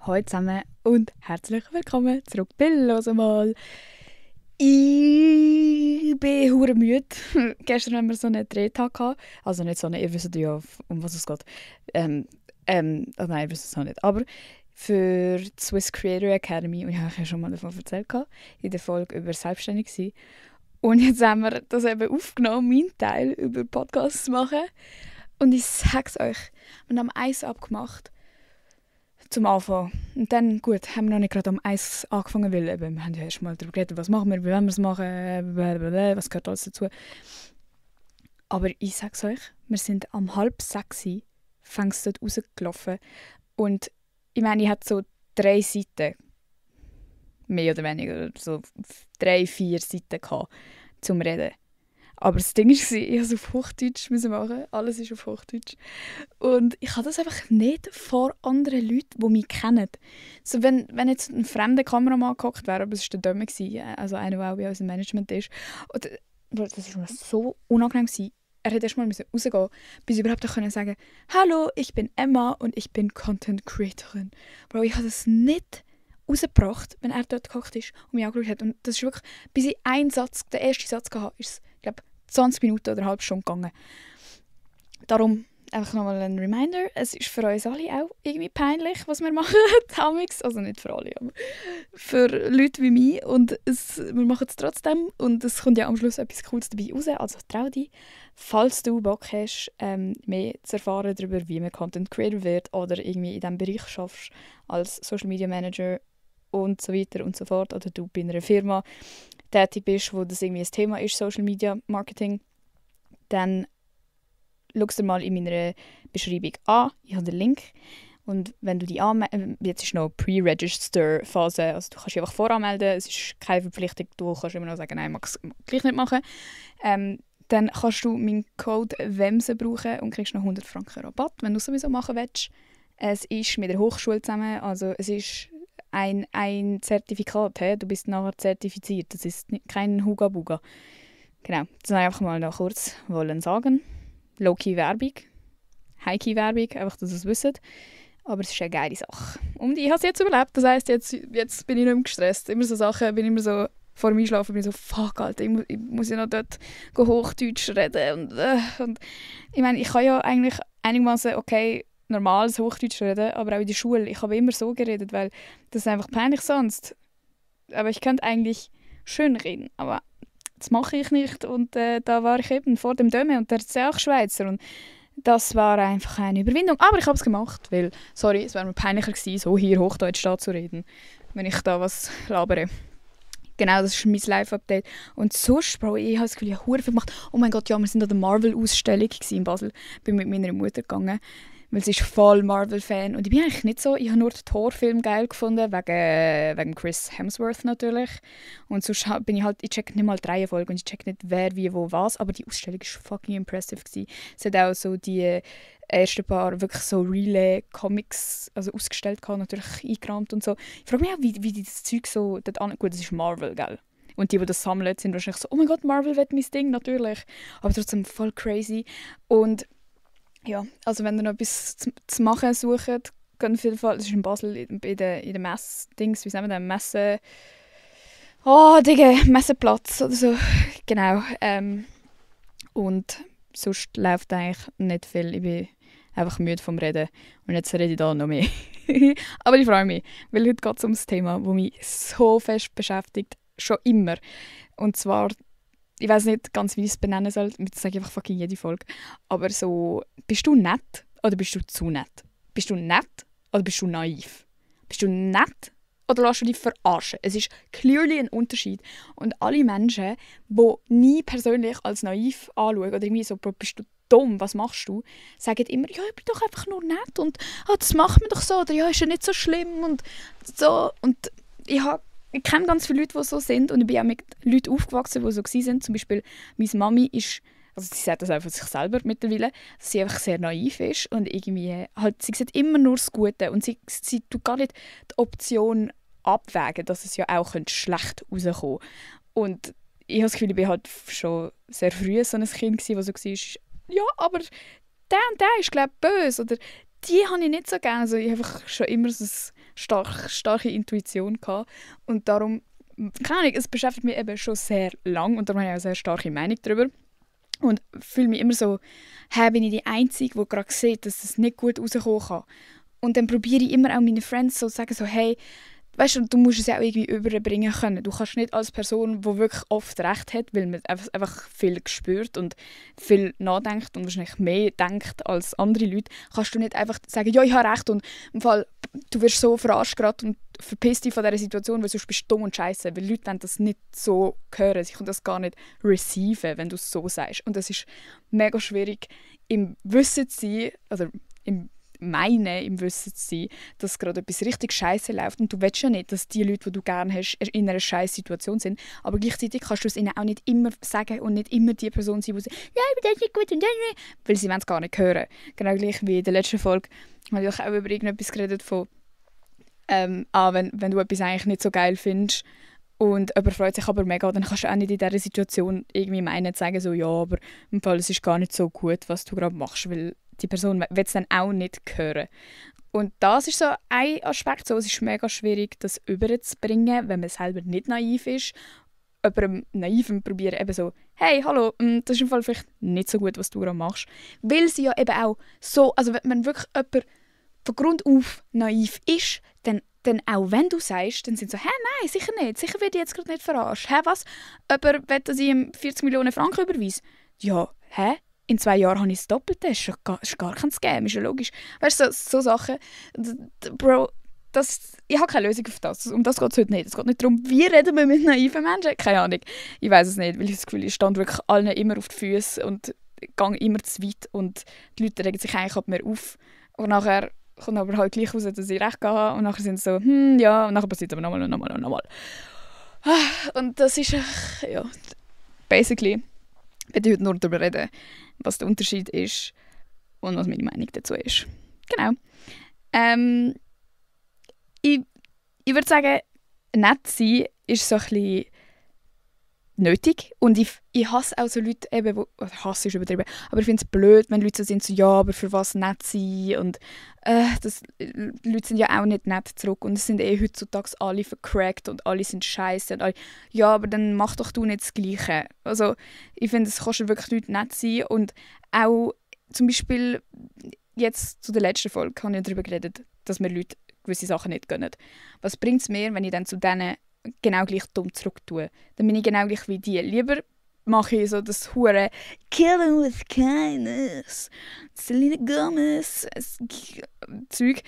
Hallo zusammen und herzlich willkommen zurück bei «Los mal». Ich bin hure müde. Gestern haben wir so einen Drehtag gehabt. Also nicht so einen, ihr wisst ja, um was es geht. Nein, ihr wisst es auch nicht. Aber für die Swiss Creator Academy, und ich habe ja schon mal davon erzählt, in der Folge über selbstständig sein. Und jetzt haben wir das eben aufgenommen, meinen Teil über Podcasts zu machen. Und ich sag's euch, wir haben am Eis abgemacht. Zum Anfang. Und dann, gut, haben wir noch nicht gerade am Eis angefangen, weil eben, wir haben ja erst mal darüber geredet, was machen wir, wie wollen wir es machen, blablabla, was gehört alles dazu. Aber ich sag's euch, wir sind am 5:30 fängst dort rausgelaufen. Und ich meine, ich hatte so 3 Seiten, mehr oder weniger, so 3, 4 Seiten gehabt, zum Reden. Aber das Ding war, ich musste es auf Hochdeutsch machen. Alles ist auf Hochdeutsch. Und ich kann das einfach nicht vor anderen Leuten, die mich kennen. So, wenn jetzt ein fremder Kameramann gehockt wäre, aber es war der Döme, also einer, der auch bei uns im Management ist. Und das war mir so unangenehm. Er musste erst mal rausgehen, bis ich überhaupt sagen konnte, «Hallo, ich bin Emma und ich bin Content Creatorin.» Bro, ich habe das nicht rausgebracht, wenn er dort gehockt ist und mich angeschaut hat. Und das ist wirklich, bis ich den ersten Satz hatte, ist es, ich glaube, 20 Minuten oder eine halbe Stunde gegangen. Darum einfach nochmal ein Reminder, es ist für uns alle auch irgendwie peinlich, was wir machen. Also nicht für alle, aber für Leute wie mich. Und wir machen es trotzdem und es kommt ja am Schluss etwas Cooles dabei raus. Also trau dich, falls du Bock hast, mehr zu erfahren darüber, wie man Content Creator wird oder irgendwie in diesem Bereich schaffst als Social Media Manager und so weiter und so fort. Oder du bei einer Firma tätig bist, wo das irgendwie ein Thema ist, Social Media Marketing, dann schau dir mal in meiner Beschreibung an. Ich habe den Link. Und wenn du dich anmeldest, jetzt ist noch Pre-Register-Phase, also du kannst dich einfach voranmelden, es ist keine Verpflichtung, du kannst immer noch sagen, nein, ich mag es gleich nicht machen. Dann kannst du meinen Code WEMSE brauchen und kriegst noch 100 Franken Rabatt, wenn du es sowieso machen willst. Es ist mit der Hochschule zusammen, also es ist ein Zertifikat, he? Du bist nachher zertifiziert, das ist kein Huga-Buga. Genau, das wollte ich einfach mal noch kurz sagen. Low-Key Werbung, High-Key Werbung, einfach, dass ihr es wisst. Aber es ist eine geile Sache. Und ich habe es jetzt überlebt, das heisst, jetzt bin ich nicht mehr gestresst. Immer so Sachen, bin immer so, vor dem Einschlafen bin ich so, fuck, Alter, ich muss ja noch dort Hochdeutsch reden. Und ich meine, ich kann ja eigentlich einigermaßen okay normales Hochdeutsch reden, aber auch in der Schule. Ich habe immer so geredet, weil das ist einfach peinlich sonst. Aber ich könnte eigentlich schön reden, aber das mache ich nicht. Und da war ich eben vor dem Döme und der ist ja auch Schweizer. Und das war einfach eine Überwindung. Aber ich habe es gemacht, weil, sorry, es wäre mir peinlicher gewesen, so hier Hochdeutsch da zu reden, wenn ich da was labere. Genau, das ist mein Live-Update. Und sonst, Bro, ich habe das Gefühl, ich habe verdammt viel gemacht. Oh mein Gott, ja, wir sind an der Marvel-Ausstellung in Basel. Ich bin mit meiner Mutter gegangen, weil sie ist voll Marvel-Fan. Und ich bin eigentlich nicht so, ich habe nur den Thor-Film geil gefunden, wegen Chris Hemsworth natürlich. Und sonst bin ich halt, ich check nicht mal die Reihenfolge und ich check nicht, wer, wie, wo, was. Aber die Ausstellung war fucking impressive gewesen. Es hat auch so die ersten paar wirklich so Relay-Comics also ausgestellt gehabt, natürlich eingerahmt und so. Ich frage mich auch, wie die das Zeug so dort an... Gut, das ist Marvel, gell? Und die das sammeln, sind wahrscheinlich so, oh mein Gott, Marvel wird mein Ding, natürlich. Aber trotzdem voll crazy. Und ja, also wenn ihr noch etwas zu machen sucht, geht auf jeden Fall, das ist in Basel, bei der Messe-Dings, wie sagen wir das, Messe... Oh, Digga, Messeplatz oder so. Genau. Und sonst läuft eigentlich nicht viel. Ich bin einfach müde vom Reden. Und jetzt rede ich da noch mehr. Aber ich freue mich, weil heute geht es um das Thema, das mich so fest beschäftigt. Schon immer. Und zwar, ich weiß nicht ganz, wie ich es benennen soll. Das sage ich einfach fucking jede Folge. Aber so, bist du nett oder bist du zu nett? Bist du nett oder bist du naiv? Bist du nett oder lässt du dich verarschen? Es ist clearly ein Unterschied. Und alle Menschen, die nie persönlich als naiv anschauen oder irgendwie so, bist du dumm, was machst du? Sagen immer, ja, ich bin doch einfach nur nett und das macht man doch so oder ja, ist ja nicht so schlimm und so. Und ich kenne ganz viele Leute, die so sind und ich bin auch mit Leuten aufgewachsen, die so waren. Zum Beispiel meine Mami ist, also sie sagt das auch von sich selber mittlerweile, dass sie einfach sehr naiv ist und irgendwie halt, sie sieht immer nur das Gute und sie tut gar nicht die Option abwägen, dass es ja auch schlecht rauskommen könnte. Und ich habe das Gefühl, ich war halt schon sehr früh so ein Kind, das so war, ja, aber der und der ist, glaube ich, böse oder die habe ich nicht so gerne. Also ich habe einfach schon immer so ein starke Intuition gehabt. Und darum, keine Ahnung, es beschäftigt mich eben schon sehr lang und darum habe ich auch eine sehr starke Meinung darüber. Und fühle mich immer so, bin ich die Einzige, die gerade sieht, dass es nicht gut rauskommen kann. Und dann probiere ich immer auch meinen Friends so zu sagen, so, hey, weißt du, du musst es ja auch irgendwie überbringen können. Du kannst nicht als Person, die wirklich oft Recht hat, weil man einfach viel spürt und viel nachdenkt und wahrscheinlich mehr denkt als andere Leute, kannst du nicht einfach sagen, ja, ich habe Recht und im Fall, du wirst so verarscht gerade und verpiss dich von dieser Situation, weil sonst bist du dumm und scheiße. Weil Leute wollen das nicht so hören. Sie können das gar nicht receiven, wenn du es so sagst. Und das ist mega schwierig, im Wissen zu sein, oder im Wissen zu sein, dass gerade etwas richtig scheiße läuft und du willst ja nicht, dass die Leute, die du gerne hast, in einer scheiß Situation sind, aber gleichzeitig kannst du es ihnen auch nicht immer sagen und nicht immer die Person sein, die sagt, ja, aber das ist nicht gut und das nicht, weil sie wollen es gar nicht hören. Genau gleich wie in der letzten Folge habe ich auch über irgendetwas geredet von wenn du etwas eigentlich nicht so geil findest und jemand freut sich aber mega, dann kannst du auch nicht in dieser Situation irgendwie meinen, sagen so, ja, aber im Fall, es ist gar nicht so gut, was du gerade machst, weil die Person will es dann auch nicht hören. Und das ist so ein Aspekt, so, es ist mega schwierig, das überzubringen, wenn man selber nicht naiv ist. Jemandem Naiven probieren eben so, hey, hallo, das ist im Fall vielleicht nicht so gut, was du gerade machst. Weil sie ja eben auch so, also wenn man wirklich jemand von Grund auf naiv ist, dann auch wenn du sagst, dann sind sie so, nein, sicher nicht, sicher werde ich jetzt gerade nicht verarscht. Was? Jemand will, dass ich ihm 40 Millionen Franken überweise? Ja, in 2 Jahren habe ich das Doppelte, ist gar kein Scam, ist ja logisch. Weißt du, so Sachen, Bro, ich habe keine Lösung auf das. Um das geht es heute nicht. Es geht nicht darum, wie reden wir mit naiven Menschen. Keine Ahnung. Ich weiß es nicht, weil ich das Gefühl, ich stand wirklich allen immer auf die Füße und gehe immer zu weit und die Leute regen sich eigentlich ab mir auf. Und nachher kommt aber halt gleich raus, dass ich recht habe und nachher sind sie so, ja, und nachher passiert es aber nochmal und nochmal und nochmal. Und das ist, ja, basically, ich werde heute nur darüber reden, was der Unterschied ist und was meine Meinung dazu ist. Genau. Ich würde sagen, nett sein ist so ein bisschen nötig. Und ich hasse auch so Leute, eben, Hass ist übertrieben, aber ich finde es blöd, wenn Leute so sind, so, ja, aber für was nett sein? Und Leute sind ja auch nicht nett zurück und es sind heutzutage alle vercrackt und alle sind scheiße und alle, ja, aber dann mach doch du nicht das Gleiche. Also ich finde, es kostet wirklich Leute nett sein und auch zum Beispiel jetzt zu der letzten Folge habe ich darüber geredet, dass mir Leute gewisse Sachen nicht gönnen. Was bringt es mir, wenn ich dann zu denen genau gleich dumm zurück tue? Dann bin ich genau gleich wie die. Lieber mache ich so das hure Killing with Kindness, Selena Gomez Zeug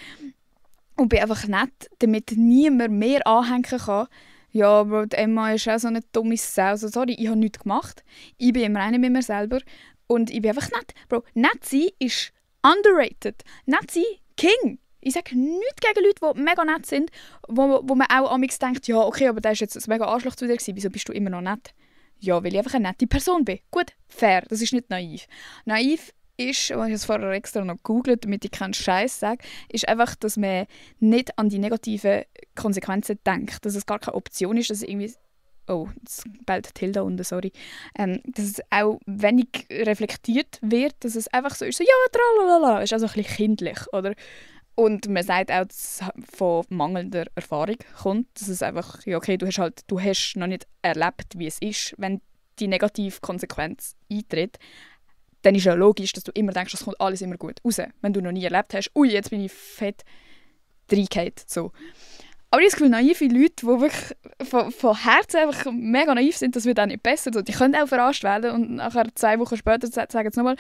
und bin einfach nett, damit niemand mehr anhängen kann. Ja, aber die Emma ist auch so eine dumme Sau. Also, sorry, ich habe nichts gemacht. Ich bin im Reinen mit mir selber und ich bin einfach nett. Bro, nett sein ist underrated. Nett sein, King. Ich sage nichts gegen Leute, die mega nett sind, wo man auch amigs denkt, ja, okay, aber der ist jetzt ein mega Arschloch zu dir gewesen, wieso bist du immer noch nett? Ja, weil ich einfach eine nette Person bin. Gut, fair, das ist nicht naiv. Naiv ist, und ich habe es vorher extra noch gegoogelt, damit ich keinen Scheiß sage, ist einfach, dass man nicht an die negativen Konsequenzen denkt. Dass es gar keine Option ist, dass es irgendwie... Oh, jetzt bellt Tilda unten, sorry. Dass es auch wenig reflektiert wird, dass es einfach so ist, so, ja, tralalala, ist also ein bisschen kindlich, oder? Und man sagt auch, dass es von mangelnder Erfahrung kommt, dass es einfach, ja okay, du hast noch nicht erlebt, wie es ist, wenn die negative Konsequenz eintritt, dann ist ja logisch, dass du immer denkst, das kommt alles immer gut raus. Wenn du noch nie erlebt hast, ui, jetzt bin ich fett reingefallen, so. Aber ich habe das Gefühl, naive Leute, die wirklich von Herzen einfach mega naiv sind, das wird auch nicht besser. So, die können auch verarscht werden und nachher 2 Wochen später sagen sie nochmal,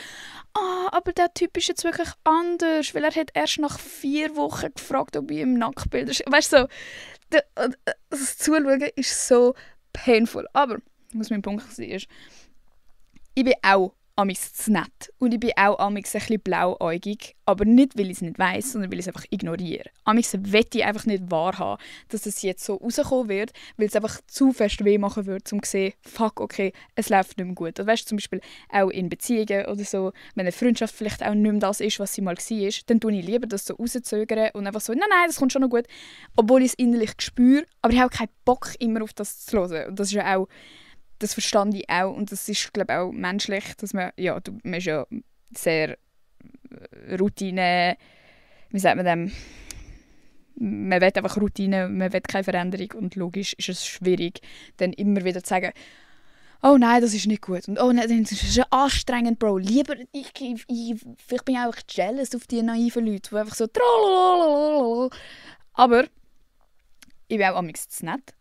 aber der Typ ist jetzt wirklich anders, weil er hat erst nach 4 Wochen gefragt, ob ich ihm Nacktbilder schicke. Weißt du, so, das Zuschauen ist so painful. Aber, was mein Punkt war, ist, ich bin auch amigs zu nett. Und ich bin auch amigs ein bisschen blauäugig. Aber nicht, weil ich es nicht weiss, sondern weil ich es einfach ignoriere. Amigs will ich einfach nicht wahrhaben, dass es jetzt so rauskommen wird, weil es einfach zu fest weh machen würde, um zu sehen, fuck, okay, es läuft nicht mehr gut. Und weißt du, zum Beispiel auch in Beziehungen oder so, wenn eine Freundschaft vielleicht auch nicht mehr das ist, was sie mal war, dann tue ich lieber das so rauszögern und einfach so, nein, das kommt schon noch gut. Obwohl ich es innerlich spüre, aber ich habe keinen Bock, immer auf das zu hören. Und das ist ja auch... Das verstand ich auch und das ist, glaube ich, auch menschlich, dass man ist ja sehr Routine, wie sagt man dem, man will einfach Routine, man will keine Veränderung und logisch ist es schwierig, dann immer wieder zu sagen, oh nein, das ist nicht gut und oh nein, das ist anstrengend, Bro. Lieber, vielleicht bin ich auch jealous auf die naiven Leute, die einfach so tralalala. Aber ich bin auch amigs zu nett.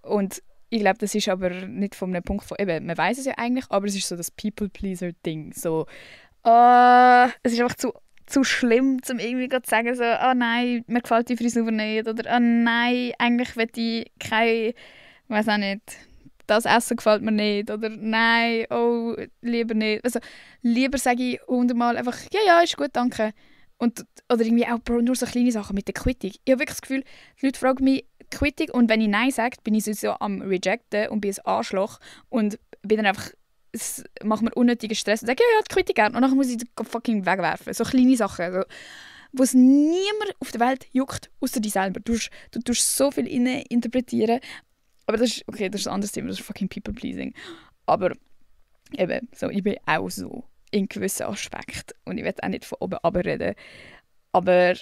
Und ich glaube, das ist aber nicht von einem Punkt von, eben, man weiß es ja eigentlich, aber es ist so das People-Pleaser-Ding. So, es ist einfach zu schlimm, um irgendwie zu sagen, so, oh nein, mir gefällt die Frisur nicht. Oder oh nein, eigentlich will ich kein, weiß auch nicht, das Essen gefällt mir nicht. Oder nein, oh, lieber nicht. Also, lieber sage ich 100-mal einfach, ja, ist gut, danke. Oder irgendwie auch, Bro, nur so kleine Sachen mit der Quittung. Ich habe wirklich das Gefühl, die Leute fragen mich Quittung und wenn ich Nein sage, bin ich sowieso am Rejecten und bin ein Arschloch und bin dann einfach, es macht mir unnötigen Stress und sage, ja, die Quittung gerne und dann muss ich die fucking wegwerfen. So kleine Sachen, so, wo es niemand auf der Welt juckt, außer dich selber. Du tust so viel interpretieren, aber das ist ein anderes Thema, das ist fucking People-Pleasing. Aber eben, so, ich bin auch so in gewissen Aspekten und ich will auch nicht von oben runterreden, aber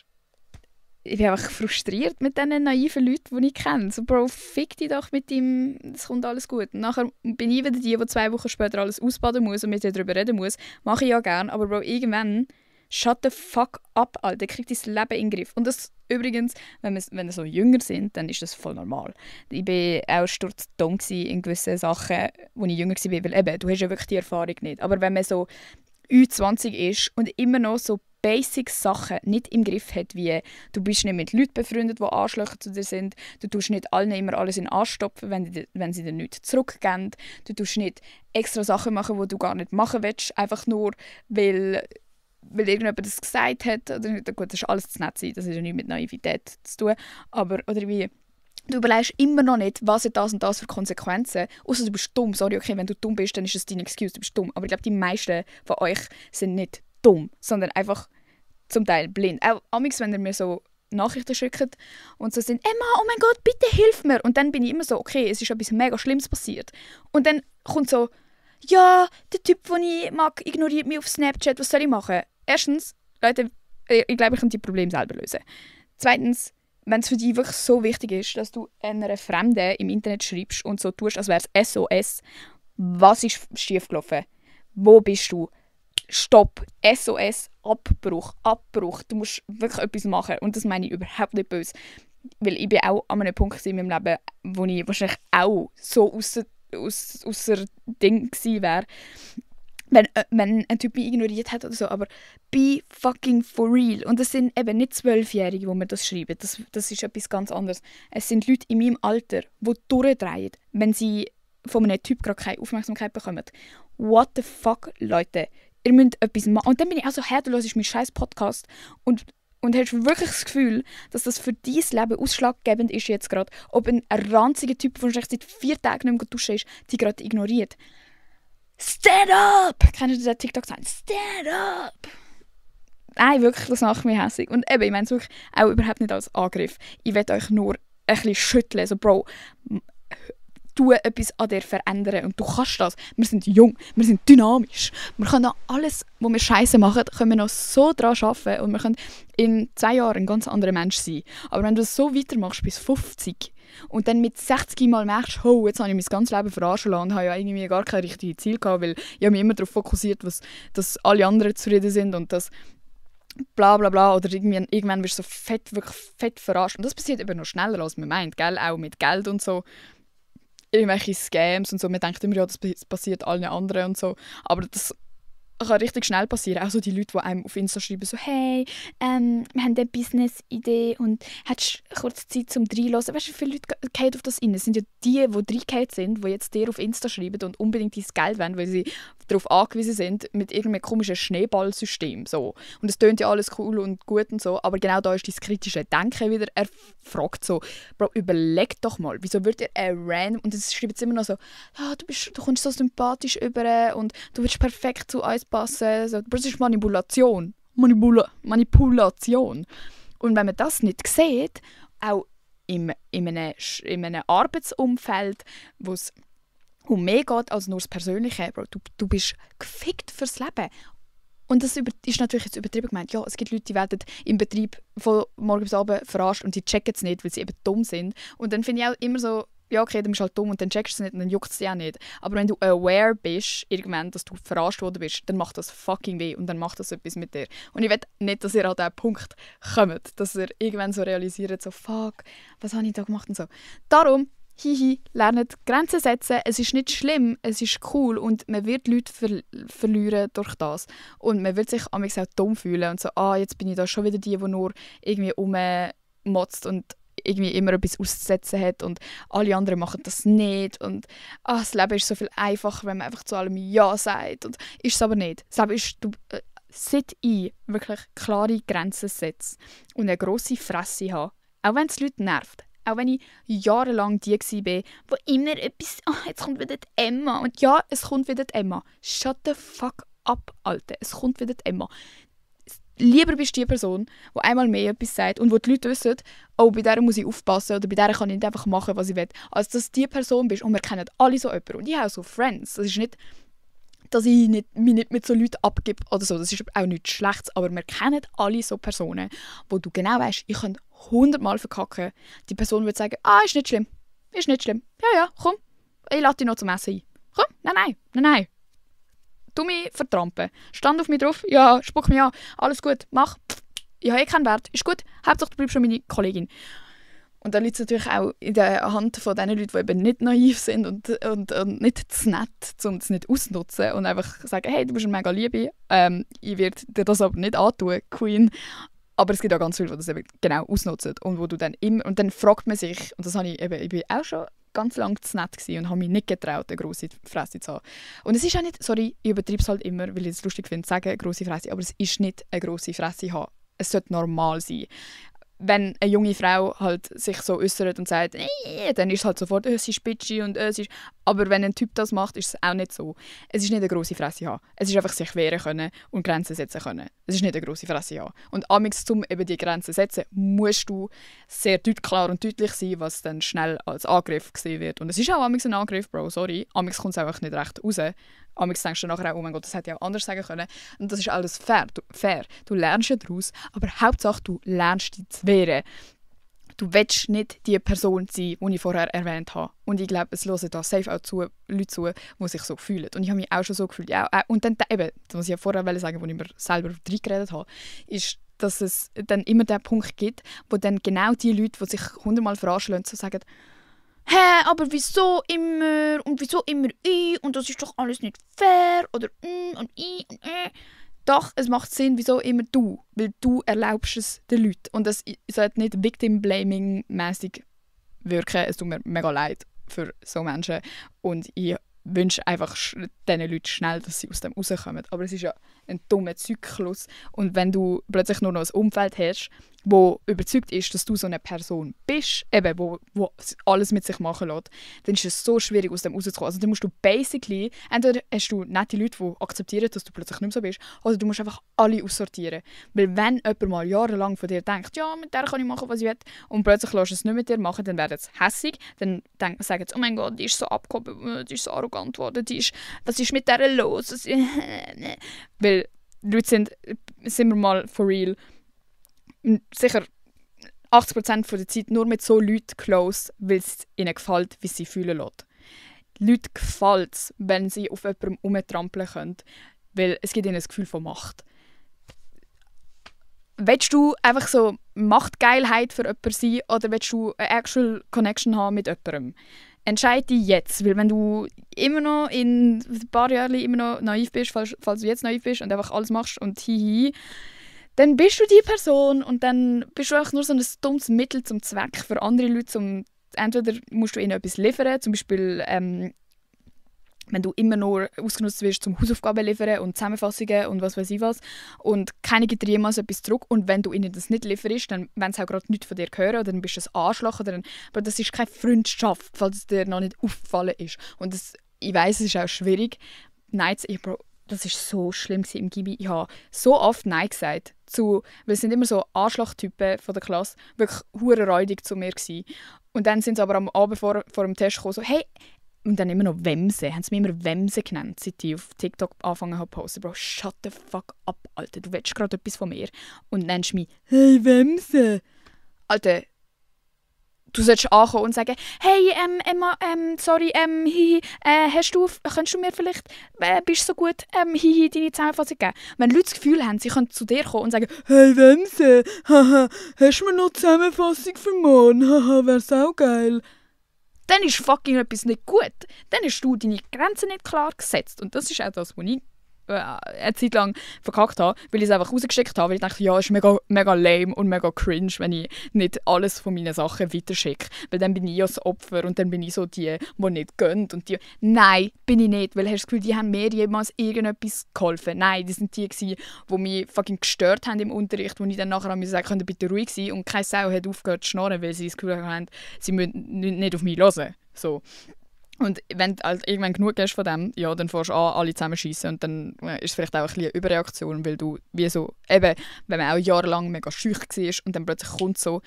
ich bin einfach frustriert mit diesen naiven Leuten, die ich kenne. So, Bro, fick dich doch mit ihm, es kommt alles gut. Und nachher bin ich wieder die 2 Wochen später alles ausbaden muss und mit dir darüber reden muss. Mache ich ja gerne, aber Bro, irgendwann shut the fuck up, Alter. Krieg dein Leben in den Griff. Und das übrigens, wenn wir so jünger sind, dann ist das voll normal. Ich war auch sturzdumm in gewissen Sachen, als ich jünger war, weil eben, du hast ja wirklich die Erfahrung nicht. Aber wenn man so Ü20 ist und immer noch so Basic-Sachen nicht im Griff hat, wie du bist nicht mit Leuten befreundet, die Arschlöcher zu dir sind, du tust nicht allen immer alles in den Arsch stopfen, wenn sie dir nichts zurückgeben, du tust nicht extra Sachen machen, die du gar nicht machen willst, einfach nur, weil irgendjemand das gesagt hat. Oder, gut, das ist alles zu nett sein, das hat ja nichts mit Naivität zu tun, aber oder wie du überlegst immer noch nicht, was hat das und das für Konsequenzen. Außer du bist dumm. Sorry, okay, wenn du dumm bist, dann ist das deine Excuse, du bist dumm. Aber ich glaube, die meisten von euch sind nicht dumm, sondern einfach zum Teil blind. Auch amigs, wenn ihr mir so Nachrichten schickt und so sind, Emma, oh mein Gott, bitte hilf mir. Und dann bin ich immer so, okay, es ist etwas mega Schlimmes passiert. Und dann kommt so, ja, der Typ, den ich mag, ignoriert mich auf Snapchat, was soll ich machen? Erstens, Leute, ich glaube, ich kann die Probleme selber lösen. Zweitens, wenn es für dich wirklich so wichtig ist, dass du einer Fremden im Internet schreibst und so tust, als wäre es SOS, was ist schiefgelaufen? Wo bist du? Stopp, SOS, Abbruch. Du musst wirklich etwas machen und das meine ich überhaupt nicht böse. Weil ich bin auch an einem Punkt in meinem Leben, wo ich wahrscheinlich auch so ausser Ding gewesen wäre, wenn ein Typ mich ignoriert hat oder so, aber be fucking for real. Und das sind eben nicht 12-Jährige, die mir das schreiben. Das ist etwas ganz anderes. Es sind Leute in meinem Alter, die durchdrehen, wenn sie von einem Typ gerade keine Aufmerksamkeit bekommen. What the fuck, Leute? Ihr müsst etwas machen. Und dann bin ich auch so, du hörst meinen scheiß Podcast und hast wirklich das Gefühl, dass das für dein Leben ausschlaggebend ist jetzt gerade, ob ein ranziger Typ, der seit 4 Tagen nicht mehr duschen ist, dich gerade ignoriert. Stand up! Kennt ihr den TikTok sagen? Stand up! Nein, wirklich, das macht mich hässlich. Und eben, ich meine es wirklich auch überhaupt nicht als Angriff. Ich will euch nur ein bisschen schütteln. So, Bro, tu etwas an dir verändern. Und du kannst das. Wir sind jung, wir sind dynamisch. Wir können noch alles, was wir Scheiße machen, können wir noch so daran arbeiten. Und wir können in 2 Jahren ein ganz anderer Mensch sein. Aber wenn du das so weitermachst bis 50 und dann mit 60 Mal merkst, oh, jetzt habe ich mein ganzes Leben verarschen lassen und habe ja irgendwie gar kein richtiges Ziel gehabt, weil ich habe mich immer darauf fokussiert, dass alle anderen zufrieden sind und dass bla bla bla, oder irgendwann wirst du so wirklich fett verarscht. Und das passiert eben noch schneller, als man meint, gell? Auch mit Geld und so. Irgendwelche Scams und so. Man denkt immer, ja, das passiert allen anderen und so. Aber das kann richtig schnell passieren. Auch so die Leute, die einem auf Insta schreiben, so «Hey, wir haben eine Business-Idee und hättest du kurz Zeit zum reinhören?» Weißt du, wie viele Leute gehen auf das rein? Es sind ja die reingehauen sind, die jetzt dir auf Insta schreiben und unbedingt dein Geld wollen, weil sie darauf angewiesen sind, mit irgendeinem komischen Schneeballsystem. So. Und es tönt ja alles cool und gut und so, aber genau da ist dein kritische Denken wieder erfragt. So, Bro, überleg doch mal, wieso wird ihr random, und es schreibt immer noch so, ja, du kommst so sympathisch über und du willst perfekt zu uns passen. So, das ist Manipulation. Manipulation. Und wenn man das nicht sieht, auch in einem Arbeitsumfeld, wo es um mehr geht als nur das Persönliche, Bro, du bist gefickt fürs Leben. Und das ist natürlich jetzt übertrieben gemeint. Ja, es gibt Leute, die werden im Betrieb von morgen bis abend verarscht und sie checken es nicht, weil sie eben dumm sind. Und dann finde ich auch immer so, ja okay, dann bist du halt dumm und dann checkst du es nicht und dann juckt es dich auch nicht. Aber wenn du aware bist, irgendwann, dass du verarscht worden bist, dann macht das fucking weh und dann macht das etwas mit dir. Und ich will nicht, dass ihr an diesen Punkt kommt, dass ihr irgendwann so realisiert, so fuck, was habe ich da gemacht und so. Darum, lernt Grenzen setzen. Es ist nicht schlimm, es ist cool und man wird Leute verlieren durch das. Und man wird sich manchmal auch dumm fühlen und so, jetzt bin ich da schon wieder die nur irgendwie rummotzt und irgendwie immer etwas auszusetzen hat und alle anderen machen das nicht und das Leben ist so viel einfacher, wenn man einfach zu allem Ja sagt und ist es aber nicht. Das Leben ist, du wirklich klare Grenzen setzen und eine grosse Fresse haben, auch wenn es Leute nervt. Auch wenn ich jahrelang die war, wo immer etwas, jetzt kommt wieder die Emma. Und ja, es kommt wieder die Emma. Shut the fuck up, Alter. Es kommt wieder die Emma. Lieber bist du die Person, die einmal mehr etwas sagt und wo die Leute wissen, bei der muss ich aufpassen oder bei der kann ich nicht einfach machen, was ich will. Als dass du die Person bist und wir kennen alle so jemanden. Und ich habe auch so Friends. Das ist nicht, dass ich mich nicht mit so Leuten abgebe oder so. Das ist auch nichts Schlechtes. Aber wir kennen alle so Personen, wo du genau weißt, ich könnte 100-mal verkacken. Die Person würde sagen, ist nicht schlimm. Ist nicht schlimm. Ja, komm. Ich lade dich noch zum Essen ein. Komm, nein. Du mich vertrampen. Stand auf mich drauf, ja, spuck mich an. Alles gut, mach. Ich habe keinen Wert. Ist gut. Hauptsache, du bleibst schon meine Kollegin. Und dann liegt es natürlich auch in der Hand von den Leuten, die eben nicht naiv sind und nicht zu nett, um es nicht auszunutzen und einfach sagen, hey, du bist eine mega Liebe, ich werde dir das aber nicht antun, Queen. Aber es gibt auch ganz viele, die das eben genau ausnutzen und wo du dann immer, und dann fragt man sich, und das habe ich eben, ich bin auch schon ganz lange zu nett gewesen und habe mich nicht getraut, eine grosse Fresse zu haben. Und es ist auch nicht, sorry, ich übertreibe es halt immer, weil ich es lustig finde, zu sagen, grosse Fresse, aber es ist nicht eine grosse Fresse haben. Es sollte normal sein. Wenn eine junge Frau halt sich so äußert und sagt, dann ist es halt sofort, sie ist bitchy und sie ist... Aber wenn ein Typ das macht, ist es auch nicht so. Es ist nicht eine grosse Fresse haben. Es ist einfach sich wehren können und Grenzen setzen können. Es ist nicht eine grosse Fresse haben. Und amigs, um eben die Grenzen zu setzen, musst du sehr klar und deutlich sein, was dann schnell als Angriff gesehen wird. Und es ist auch amigs ein Angriff, Bro, sorry. Amigs kommt es einfach nicht recht raus. Amigs denkst du nachher auch, oh mein Gott, das hätte ich auch anders sagen können. Und das ist alles fair. Du lernst ja daraus, aber Hauptsache, du lernst dich zu wehren. Du willst nicht die Person sein, die ich vorher erwähnt habe. Und ich glaube, es hören da safe auch Leute zu, die sich so fühlen. Und ich habe mich auch schon so gefühlt. Ja, und dann eben, was ich ja vorher sagen wollte, wo ich mir selber reingeredet habe, ist, dass es dann immer den Punkt gibt, wo dann genau die Leute, die sich 100-mal verarschen lassen, so sagen, hä, aber wieso immer und wieso immer ich und das ist doch alles nicht fair oder und ich und Doch, es macht Sinn, wieso immer du, weil du erlaubst es den Leuten und es sollte nicht Victim-Blaming-mäßig wirken. Es tut mir mega leid für so Menschen und ich wünsche einfach diesen Leuten schnell, dass sie aus dem rauskommen. Aber es ist ja ein dummer Zyklus und wenn du plötzlich nur noch ein Umfeld hast, wo überzeugt ist, dass du so eine Person bist, eben, wo alles mit sich machen lässt, dann ist es so schwierig, aus dem rauszukommen. Also dann musst du basically, entweder hast du nette Leute, die akzeptieren, dass du plötzlich nicht mehr so bist, oder du musst einfach alle aussortieren. Weil wenn jemand mal jahrelang von dir denkt, ja, mit der kann ich machen, was ich will, und plötzlich lässt du es nicht mit dir machen, dann werden sie hässig, dann sagen sie, oh mein Gott, die ist so abgehoben, die ist so arrogant geworden, was ist mit der los? Weil Leute sind wir mal for real, sicher 80% der Zeit nur mit so Leuten close, weil es ihnen gefällt, wie sie fühlen lässt. Leuten gefällt es, wenn sie auf jemandem rumtrampeln können, weil es gibt ihnen ein Gefühl von Macht. Willst du einfach so Machtgeilheit für jemanden sein oder willst du eine actual Connection haben mit jemandem? Entscheide dich jetzt, weil wenn du immer noch in ein paar Jahren immer noch naiv bist, falls du jetzt naiv bist und einfach alles machst und dann bist du die Person und dann bist du einfach nur so ein dummes Mittel zum Zweck für andere Leute. Entweder musst du ihnen etwas liefern, zum Beispiel wenn du immer nur ausgenutzt wirst zum Hausaufgaben liefern und Zusammenfassungen und was weiß ich was und keiner gibt dir jemals etwas zurück und wenn du ihnen das nicht lieferst, dann wenn sie auch gerade nichts von dir hören, dann bist du ein Arschloch aber das ist keine Freundschaft, falls es dir noch nicht aufgefallen ist. Und ich weiss, es ist auch schwierig. Nein, das war so schlimm im Gibi. Ich habe so oft Nein gesagt. Weil es sind immer so Arschlochtypen von der Klasse, wirklich hure räudig zu mir gewesen. Und dann sind sie aber am Abend vor dem Test gekommen, so, hey, Und dann immer noch Wemse. Haben sie mich immer Wemse genannt, seit ich auf TikTok angefangen habe zu posten. Bro, shut the fuck up, Alter. Du willst gerade etwas von mir und nennst mich «Hey, Wemse!» Alter, du solltest ankommen und sagen «Hey, Emma, sorry, hihi, könntest du mir vielleicht, bist du so gut, hihi, deine Zusammenfassung geben?» Wenn Leute das Gefühl haben, sie können zu dir kommen und sagen «Hey, Wemse, haha, hast du mir noch die Zusammenfassung für morgen? Haha, wär's auch geil.» Dann ist fucking etwas nicht gut. Dann hast du deine Grenzen nicht klar gesetzt. Und das ist auch das, was ich eine Zeit lang verkackt habe, weil ich es einfach rausgeschickt habe, weil ich dachte, ja, es ist mega, mega lame und mega cringe, wenn ich nicht alles von meinen Sachen weiterschicke. Weil dann bin ich ja das Opfer und dann bin ich so die nicht gönnt. Und die, nein, bin ich nicht, weil hast du das Gefühl, die haben mir jemals irgendetwas geholfen. Nein, die sind die gewesen, die mich fucking gestört haben im Unterricht, wo ich dann nachher sagen könnt ihr bitte ruhig sein, und keine Sau hat aufgehört zu schnarren, weil sie das Gefühl haben, sie müssen nicht auf mich hören. So. Und wenn du halt irgendwann genug hast von dem, ja, dann fährst du an, alle zusammen schiessen, und dann ist es vielleicht auch ein bisschen eine Überreaktion, weil du wie so, eben, wenn man auch jahrelang mega schüch war und dann plötzlich kommt so,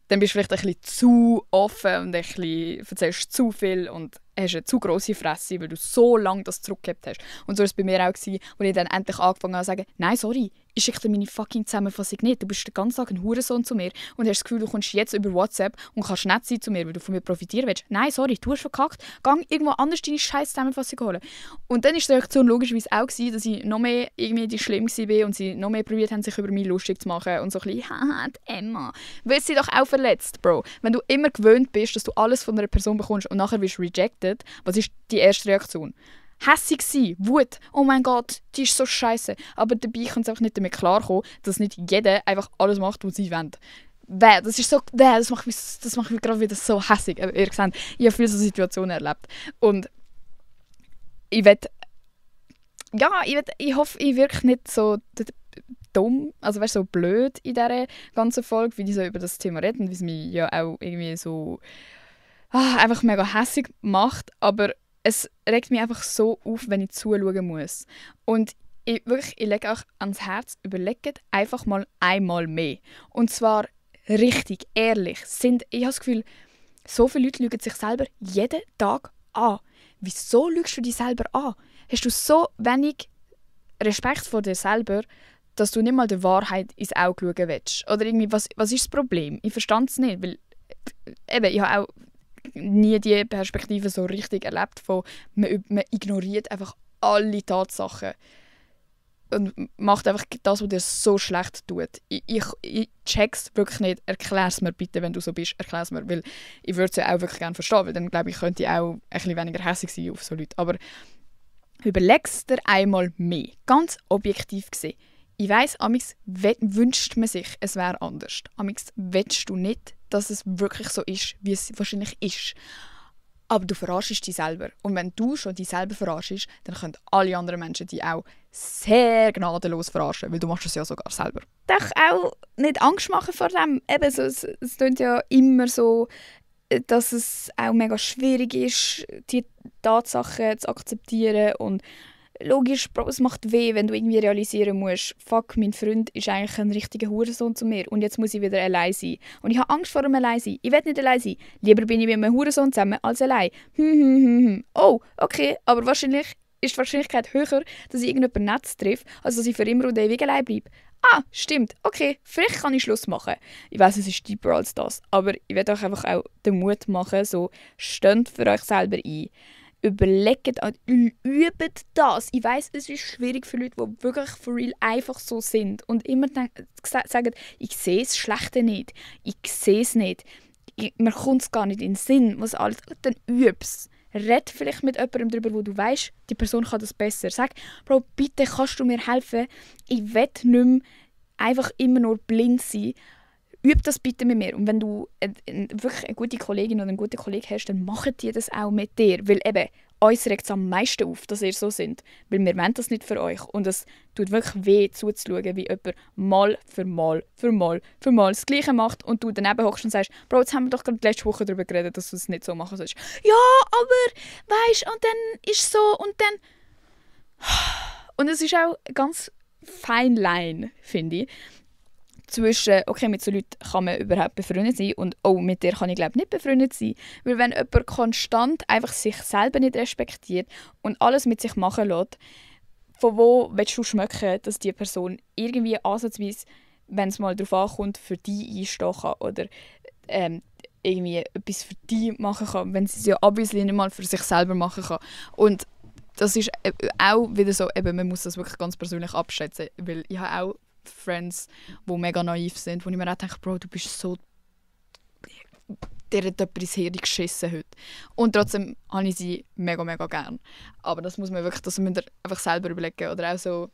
dann bist du vielleicht ein bisschen zu offen und ein bisschen, erzählst zu viel und hast eine zu grosse Fresse, weil du so lange das zurückgehabt hast. Und so war es bei mir auch, als ich dann endlich angefangen habe zu sagen, nein, sorry, ich schicke dir meine fucking Zusammenfassung nicht. Du bist den ganzen Tag ein Hurensohn zu mir und hast das Gefühl, du kommst jetzt über WhatsApp und kannst nett sein zu mir, weil du von mir profitieren willst. Nein, sorry, du hast verkackt. Geh irgendwo anders deine scheiß Zusammenfassung holen. Und dann war die Reaktion logischerweise auch, dass ich noch mehr irgendwie die schlimm war und sie noch mehr probiert haben, sich über mich lustig zu machen und so ein bisschen, haha, Emma. Weil sie doch auch verletzt, Bro. Wenn du immer gewöhnt bist, dass du alles von einer Person bekommst und nachher wirst rejected, was ist die erste Reaktion? Hässig sein, Wut, oh mein Gott, die ist so scheiße. Aber dabei kann es einfach nicht damit klarkommen, dass nicht jeder einfach alles macht, was sie wollen. Das ist so, das macht mich gerade wieder so hässig. Aber ihr seht, ich habe viele so Situationen erlebt. Und ich hoffe, ich wirke nicht so dumm, also weißt, so blöd in dieser ganzen Folge, wie ich so über das Thema rede und wie es mich ja auch irgendwie so einfach mega hässig macht, aber es regt mich einfach so auf, wenn ich zuschauen muss. Und ich lege auch ans Herz, überlegt einfach mal einmal mehr. Und zwar richtig, ehrlich. Ich habe das Gefühl, so viele Leute lügen sich selber jeden Tag an. Wieso lügst du dich selber an? Hast du so wenig Respekt vor dir selber, dass du nicht mal der Wahrheit ins Auge schauen willst? Oder irgendwie, was ist das Problem? Ich verstand es nicht, weil eben, ich habe auch nie die Perspektive so richtig erlebt, von man ignoriert einfach alle Tatsachen und macht einfach das, was dir so schlecht tut. Ich check's wirklich nicht. Erklär's mir bitte, wenn du so bist. Erklär's mir, weil ich würde es ja auch wirklich gerne verstehen, weil dann glaube ich, könnte ich auch ein bisschen weniger hässlich sein auf so Leute. Aber überleg's dir einmal mehr. Ganz objektiv gesehen. Ich weiss, amigs wünscht man sich, es wäre anders. Amigs willst du nicht, dass es wirklich so ist, wie es wahrscheinlich ist. Aber du verarschst dich selber. Und wenn du schon dich selber verarschst, dann können alle anderen Menschen dich auch sehr gnadenlos verarschen, weil du machst es ja sogar selber. Doch auch nicht Angst machen vor dem. Eben so, es klingt ja immer so, dass es auch mega schwierig ist, die Tatsachen zu akzeptieren. Und logisch, Bro, es macht weh, wenn du irgendwie realisieren musst, fuck, mein Freund ist eigentlich ein richtiger Hurensohn zu mir und jetzt muss ich wieder allein sein. Und ich habe Angst vor dem Alleinsein. Ich will nicht allein sein. Lieber bin ich mit einem Hurensohn zusammen als allein. Oh, okay, aber wahrscheinlich ist die Wahrscheinlichkeit höher, dass ich irgendjemanden Netz treffe, als dass ich für immer und ewig allein bleibe. Ah, stimmt, okay, vielleicht kann ich Schluss machen. Ich weiss, es ist deeper als das, aber ich will euch einfach auch den Mut machen, so, steht für euch selber ein. Überlegt und übt das. Ich weiss, es ist schwierig für Leute, die wirklich for real einfach so sind und immer sagen, ich sehe das Schlechte nicht, ich sehe es nicht, mir kommt es gar nicht in den Sinn, was alles, dann üb's. Red vielleicht mit jemandem darüber, wo du weißt, die Person kann das besser. Sag, Bro, bitte kannst du mir helfen? Ich will nicht mehr einfach immer nur blind sein. Üb das bitte mit mir. Und wenn du wirklich eine gute Kollegin oder einen guten Kollegen hast, dann machen die das auch mit dir. Weil eben, uns regt es am meisten auf, dass ihr so sind. Weil wir wollen das nicht für euch. Und es tut wirklich weh, zuzuschauen, wie jemand Mal für Mal das Gleiche macht und du daneben hockst und sagst, Bro, jetzt haben wir doch gerade letzte Woche darüber geredet, dass du es nicht so machen sollst. Ja, aber, weisst, und dann ist es so und dann... Und es ist auch eine ganz feine Line, finde ich, zwischen, okay, mit so Leuten kann man überhaupt befreundet sein und mit der kann ich glaube nicht befreundet sein. Weil wenn jemand konstant einfach sich selber nicht respektiert und alles mit sich machen lässt, von wo willst du schmecken, dass die Person irgendwie ansatzweise, wenn es mal darauf ankommt, für dich einstehen kann oder irgendwie etwas für dich machen kann, wenn sie es ja obviously nicht mal für sich selber machen kann. Und das ist auch wieder so, eben, man muss das wirklich ganz persönlich abschätzen, weil ich habe auch Friends, die mega naiv sind, wo ich mir auch denke, Bro, du bist so... Der hat jemand ins Hirn geschissen heute. Und trotzdem habe ich sie mega, mega gern. Aber das muss man wirklich, das müsst ihr einfach selber überlegen. Oder auch so,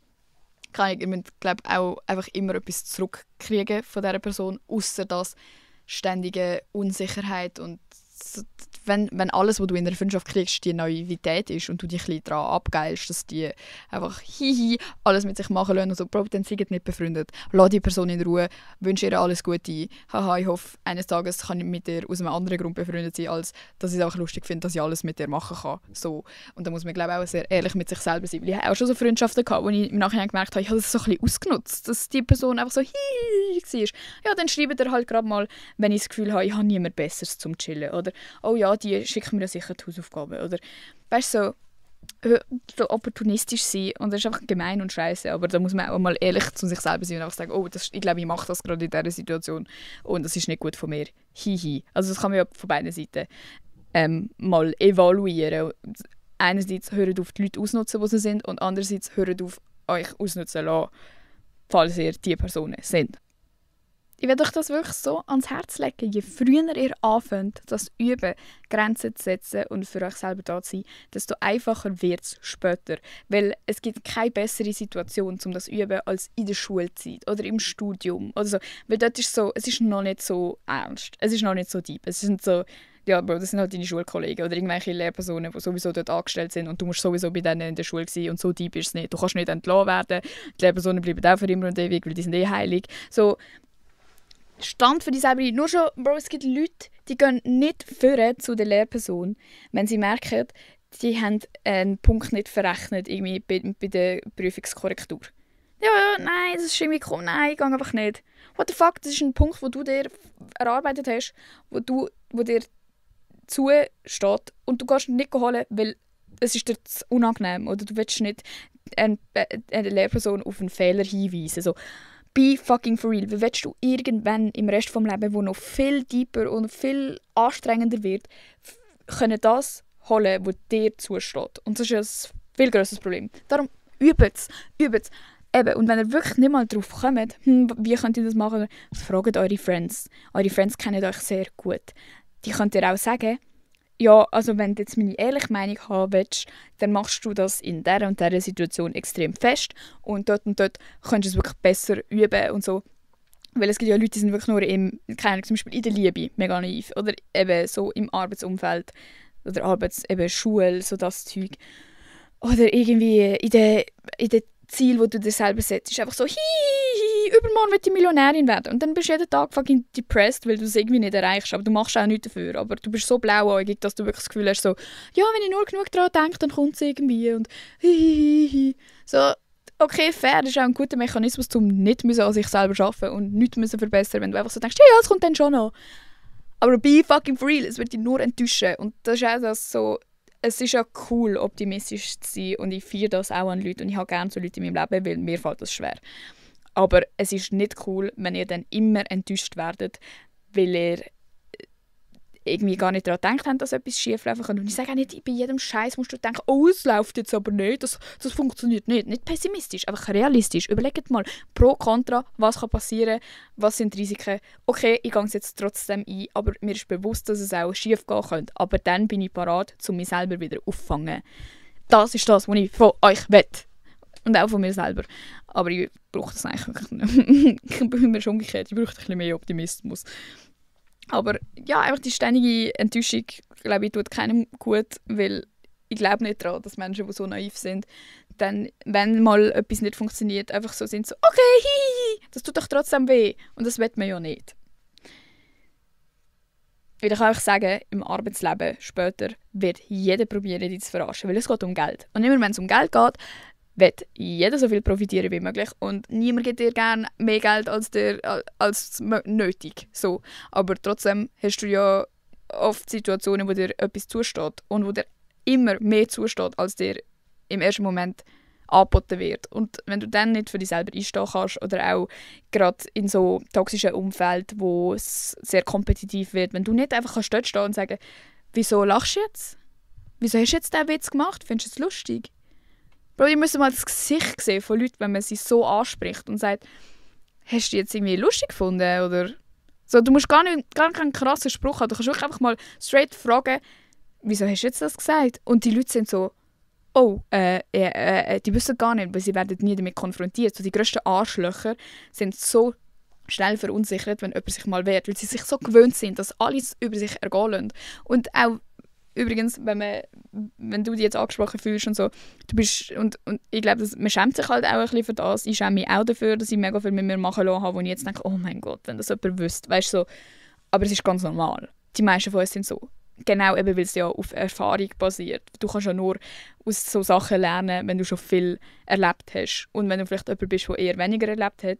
ihr müsst, glaube auch einfach immer etwas zurückkriegen von dieser Person, außer das ständige Unsicherheit und wenn alles, was du in der Freundschaft kriegst, die Naivität ist und du dich ein bisschen daran abgeilst, dass die einfach alles mit sich machen lassen und so, Bro, dann seid nicht befreundet. Lass die Person in Ruhe, wünsche ihr alles Gute. Haha, ich hoffe, eines Tages kann ich mit dir aus einem anderen Grund befreundet sein, als dass ich es einfach lustig finde, dass ich alles mit dir machen kann. So. Und da muss man, glaube ich, auch sehr ehrlich mit sich selber sein. Weil ich habe auch schon so Freundschaften gehabt, wo ich im Nachhinein gemerkt habe, ich habe das so ein bisschen ausgenutzt, dass die Person einfach so war. Ja, dann schreibt er halt gerade mal, wenn ich das Gefühl habe, ich habe niemand Besseres zum Chillen. Oder, oh ja, die schickt mir sicher die Hausaufgaben. Oder, weißt du, so opportunistisch sein. Und das ist einfach gemein und scheiße. Aber da muss man auch mal ehrlich zu sich selber sein und einfach sagen, oh, ich glaube, ich mache das gerade in dieser Situation und das ist nicht gut von mir. Also das kann man ja von beiden Seiten mal evaluieren. Einerseits hört auf, die Leute ausnutzen, wo sie sind, und andererseits hört auf, euch ausnutzen lassen, falls ihr die Personen sind. Ich werde euch das wirklich so ans Herz legen. Je früher ihr anfängt, das Üben, Grenzen zu setzen und für euch selber da zu sein, desto einfacher wird es später. Weil es gibt keine bessere Situation, um das zu üben, als in der Schulzeit oder im Studium. Oder so. Weil dort ist so, es ist noch nicht so ernst. Es ist noch nicht so deep. Es sind so, ja, Bro, das sind halt deine Schulkollegen oder irgendwelche Lehrpersonen, die sowieso dort angestellt sind und du musst sowieso bei denen in der Schule sein und so deep ist es nicht. Du kannst nicht entlassen werden. Die Lehrpersonen bleiben auch für immer und ewig, weil die sind heilig. So, Stand für dich selber ein. Nur schon, Bro, es gibt Leute, die gehen nicht führen zu der Lehrperson, wenn sie merken, die haben einen Punkt nicht verrechnet irgendwie bei der Prüfungskorrektur. Ja, nein, das ist irgendwie komisch, nein, geh einfach nicht. What the fuck, das ist ein Punkt, den du dir erarbeitet hast, wo dir zusteht und du gehst ihn nicht holen, weil es ist dir zu unangenehm oder du willst nicht eine Lehrperson auf einen Fehler hinweisen. So, be fucking for real. Wie willst du irgendwann im Rest des Lebens, wo noch viel deeper und viel anstrengender wird, können das holen, was dir zusteht? Und das ist ein viel grösseres Problem. Darum übt es. Eben, und wenn ihr wirklich nicht mal drauf kommt, wie könnt ihr das machen, fragt eure Friends. Eure Friends kennen euch sehr gut. Die könnt ihr auch sagen, ja, also wenn du jetzt meine ehrliche Meinung haben willst, dann machst du das in dieser und dieser Situation extrem fest und dort kannst du es wirklich besser üben und so. Weil es gibt ja Leute, die sind wirklich nur keine Ahnung, zum Beispiel in der Liebe mega naiv oder eben so im Arbeitsumfeld oder Schule, so das Zeug. Oder irgendwie in der Ziel, das du dir selber setzt, ist einfach so, übermorgen will ich Millionärin werden. Und dann bist du jeden Tag fucking depressed, weil du es irgendwie nicht erreichst. Aber du machst auch nichts dafür. Aber du bist so blauäugig, dass du wirklich das Gefühl hast, so, ja, wenn ich nur genug daran denke, dann kommt es irgendwie. Und so, okay, fair, das ist auch ein guter Mechanismus, um nicht an sich selber arbeiten und nichts verbessern, wenn du einfach so denkst, ja, es kommt dann schon noch. Aber be fucking for real, es wird dich nur enttäuschen. Und das ist auch das so, es ist ja cool, optimistisch zu sein und ich feiere das auch an Leuten und ich habe gerne so Leute in meinem Leben, weil mir fällt das schwer. Aber es ist nicht cool, wenn ihr dann immer enttäuscht werdet, weil ihr irgendwie gar nicht daran gedacht habt, dass etwas schief laufen könnte. Und ich sage auch nicht, bei jedem Scheiß musst du denken, oh, es läuft jetzt aber nicht, das funktioniert nicht. Nicht pessimistisch, einfach realistisch. Überlegt mal, pro, contra, was kann passieren, was sind die Risiken. Okay, ich gehe es jetzt trotzdem ein, aber mir ist bewusst, dass es auch schief gehen könnte. Aber dann bin ich parat, um mich selber wieder aufzufangen. Das ist das, was ich von euch will. Und auch von mir selber. Aber ich brauche das eigentlich wirklich nicht. Ich bin mir schon umgekehrt, ich brauche ein bisschen mehr Optimismus. Aber ja, einfach die ständige Enttäuschung, glaube ich, tut keinem gut, weil ich glaube nicht daran, dass Menschen, die so naiv sind, dann, wenn mal etwas nicht funktioniert, einfach so sind, so, okay, das tut doch trotzdem weh. Und das will man ja nicht. Weil ich kann euch sagen, im Arbeitsleben später wird jeder probieren, dich zu verarschen, weil es geht um Geld. Und immer wenn es um Geld geht, will jeder so viel profitieren wie möglich und niemand gibt dir gerne mehr Geld als nötig. So. Aber trotzdem hast du ja oft Situationen, wo dir etwas zusteht und wo dir immer mehr zusteht, als dir im ersten Moment angeboten wird. Und wenn du dann nicht für dich selber einstehen kannst oder auch gerade in so toxischen Umfeld, wo es sehr kompetitiv wird, wenn du nicht einfach dort stehen und sagen, wieso lachst du jetzt? Wieso hast du jetzt diesen Witz gemacht? Findest du es lustig? Bro, ihr müsst mal das Gesicht sehen von Leuten, wenn man sie so anspricht und sagt, hast du jetzt irgendwie lustig gefunden? Oder so, du musst gar keinen krassen Spruch haben. Du kannst wirklich einfach mal straight fragen, wieso hast du jetzt das gesagt? Und die Leute sind so, oh, die wissen gar nicht, weil sie werden nie damit konfrontiert. So, die grössten Arschlöcher sind so schnell verunsichert, wenn jemand sich mal wehrt, weil sie sich so gewöhnt sind, dass alles über sich ergehen lassen. Und auch übrigens, wenn du dich jetzt angesprochen fühlst und so, du bist, und ich glaube, man schämt sich halt auch ein bisschen für das. Ich schäme mich auch dafür, dass ich mega viel mit mir machen lassen habe, wo ich jetzt denke, oh mein Gott, wenn das jemand wüsste, weißt du, so. Aber es ist ganz normal. Die meisten von uns sind so. Genau, eben, weil es ja auf Erfahrung basiert. Du kannst ja nur aus so Sachen lernen, wenn du schon viel erlebt hast. Und wenn du vielleicht jemand bist, der eher weniger erlebt hat,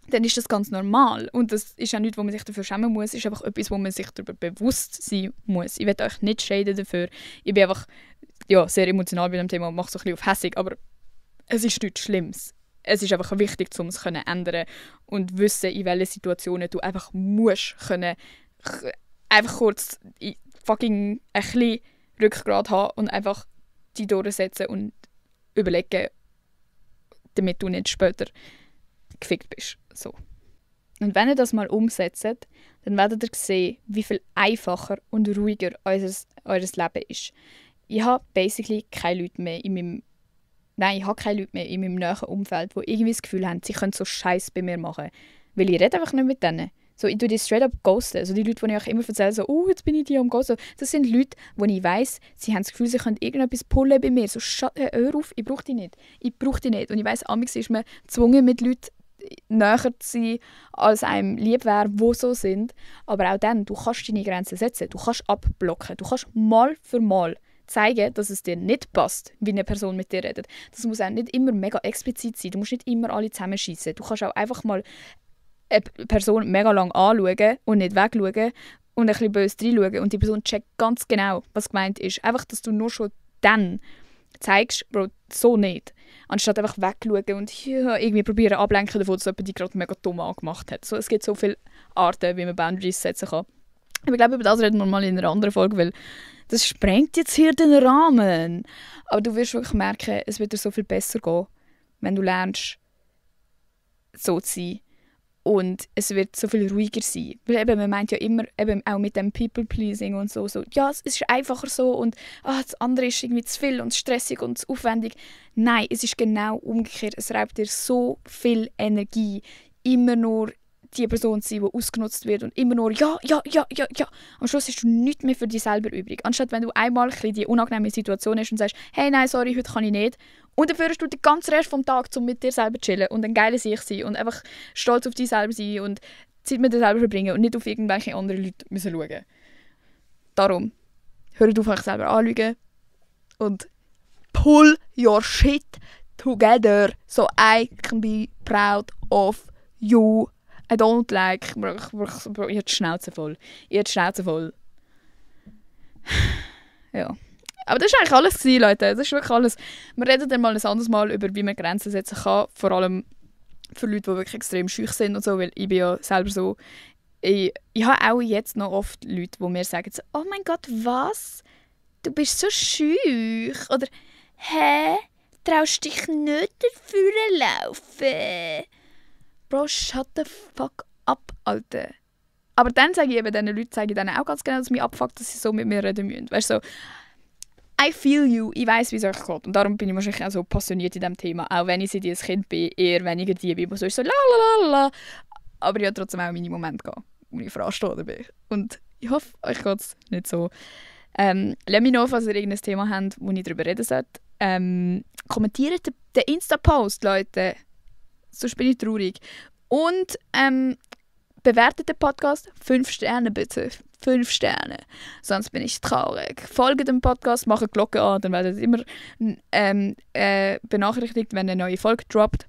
dann ist das ganz normal. Und das ist ja nichts, wo man sich dafür schämen muss. Es ist einfach etwas, wo man sich darüber bewusst sein muss. Ich will euch nicht schäden dafür. Ich bin einfach sehr emotional bei dem Thema und mache so ein bisschen auf hässig, aber es ist nichts Schlimmes. Es ist einfach wichtig, um es zu ändern und wissen, in welchen Situationen du einfach musst können, einfach kurz fucking ein bisschen Rückgrat haben und einfach die durchsetzen und überlegen, damit du nicht später gefickt bist. So. Und wenn ihr das mal umsetzt, dann werdet ihr sehen, wie viel einfacher und ruhiger eures Leben ist. Ich habe basically keine Leute mehr in meinem näheren Umfeld, die irgendwie das Gefühl haben, sie können so Scheiß bei mir machen. Weil ich rede einfach nicht mit denen. So, ich tue die straight up ghosten. Also die Leute, die ich auch immer erzähle, so, jetzt bin ich die am Ghosten. Das sind Leute, wo ich weiss, sie haben das Gefühl, sie können irgendetwas pullen bei mir. So, hör auf, ich brauche die nicht. Und ich weiss, amigs ist man gezwungen, mit Leuten näher zu sein, als einem lieb wäre, die so sind. Aber auch dann, du kannst deine Grenzen setzen. Du kannst abblocken. Du kannst mal für mal zeigen, dass es dir nicht passt, wie eine Person mit dir redet. Das muss auch nicht immer mega explizit sein. Du musst nicht immer alle zusammenschießen. Du kannst auch einfach mal eine Person mega lang anschauen und nicht wegschauen und ein bisschen böse reinschauen und die Person checkt ganz genau, was gemeint ist. Einfach, dass du nur schon dann zeigst, Bro, so nicht. Anstatt einfach wegschauen und irgendwie probieren ablenken davon, dass jemand dich gerade mega dumm angemacht hat. So, es gibt so viele Arten, wie man Boundaries setzen kann. Aber ich glaube, über das reden wir mal in einer anderen Folge, weil das sprengt jetzt hier den Rahmen. Aber du wirst wirklich merken, es wird dir so viel besser gehen, wenn du lernst, so zu sein. Und es wird so viel ruhiger sein. Weil eben, man meint ja immer, eben auch mit dem People-Pleasing und so, ja, es ist einfacher so und das andere ist irgendwie zu viel und zu stressig und zu aufwendig. Nein, es ist genau umgekehrt. Es raubt dir so viel Energie, immer nur die Person zu sein, die ausgenutzt wird und immer nur ja. Am Schluss hast du nichts mehr für dich selber übrig. Anstatt wenn du einmal ein bisschen die unangenehme Situation hast und sagst, hey, nein, sorry, heute kann ich nicht. Und dann führst du den ganzen Rest vom Tag, um mit dir selber zu chillen und ein geiler Sich sein und einfach stolz auf dich selber sein und Zeit mit dir selber verbringen und nicht auf irgendwelche anderen Leute müssen schauen. Darum, hört auf euch selber anlügen und pull your shit together so I can be proud of you. I don't like... Ich habe die Schnauze voll. Ja. Aber das war eigentlich alles, Leute. Das ist wirklich alles. Wir reden dann mal ein anderes Mal über, wie man Grenzen setzen kann. Vor allem für Leute, die wirklich extrem schüch sind und so. Weil ich bin ja selber so... Ich habe auch jetzt noch oft Leute, die mir sagen so, oh mein Gott, was? Du bist so schüch. Oder, hä? Traust dich nicht dafür laufen? Bro, shut the fuck up, Alter. Aber dann sage ich eben diesen Leuten auch ganz genau, dass mich abfuckt, dass sie so mit mir reden müssen. Weißt du, so, I feel you, ich weiss, wie es euch geht. Und darum bin ich wahrscheinlich auch so passioniert in diesem Thema. Auch wenn ich seit ich ein Kind bin, eher weniger die bin, die so ist so la. Aber ich habe trotzdem auch meine Momente gehabt, wo ich verstanden bin. Und ich hoffe, euch geht es nicht so. Lasst mich noch, falls ihr irgendein Thema habt, wo ich darüber reden sollte. Kommentiert den Insta-Post, Leute. Sonst bin ich traurig. Und bewertet den Podcast 5 Sterne bitte. 5 Sterne. Sonst bin ich traurig. Folgt dem Podcast, macht die Glocke an, dann werdet ihr immer benachrichtigt, wenn eine neue Folge droppt.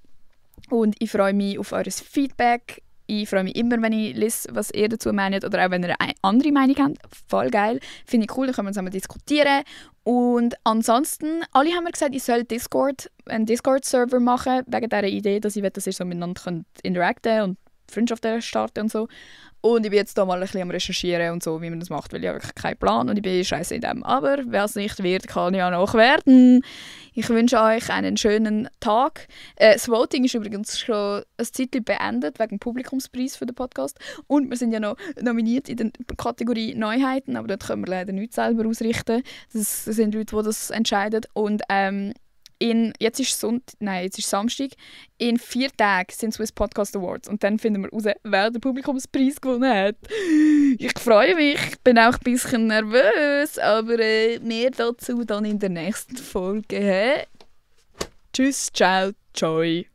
Und ich freue mich auf eures Feedback. Ich freue mich immer, wenn ich lese, was ihr dazu meint oder auch wenn ihr eine andere Meinung habt. Voll geil. Finde ich cool, dann können wir zusammen diskutieren. Und ansonsten, alle haben mir gesagt, ich soll einen Discord-Server machen, wegen dieser Idee, dass ich will, dass ihr so miteinander interacten und Freundschaften starten und so. Und ich bin jetzt da mal ein bisschen am Recherchieren und so, wie man das macht, weil ich habe keinen Plan und ich bin scheiße in dem. Aber wer es nicht wird, kann ja noch werden. Ich wünsche euch einen schönen Tag. Das Voting ist übrigens schon ein Zeitchen beendet, wegen dem Publikumspreis für den Podcast. Und wir sind ja noch nominiert in der Kategorie Neuheiten, aber dort können wir leider nichts selber ausrichten. Das sind Leute, die das entscheiden. Und jetzt ist Samstag. In 4 Tagen sind Swiss Podcast Awards und dann finden wir raus, wer den Publikumspreis gewonnen hat. Ich freue mich, bin auch ein bisschen nervös, aber mehr dazu dann in der nächsten Folge. Tschüss, ciao, ciao.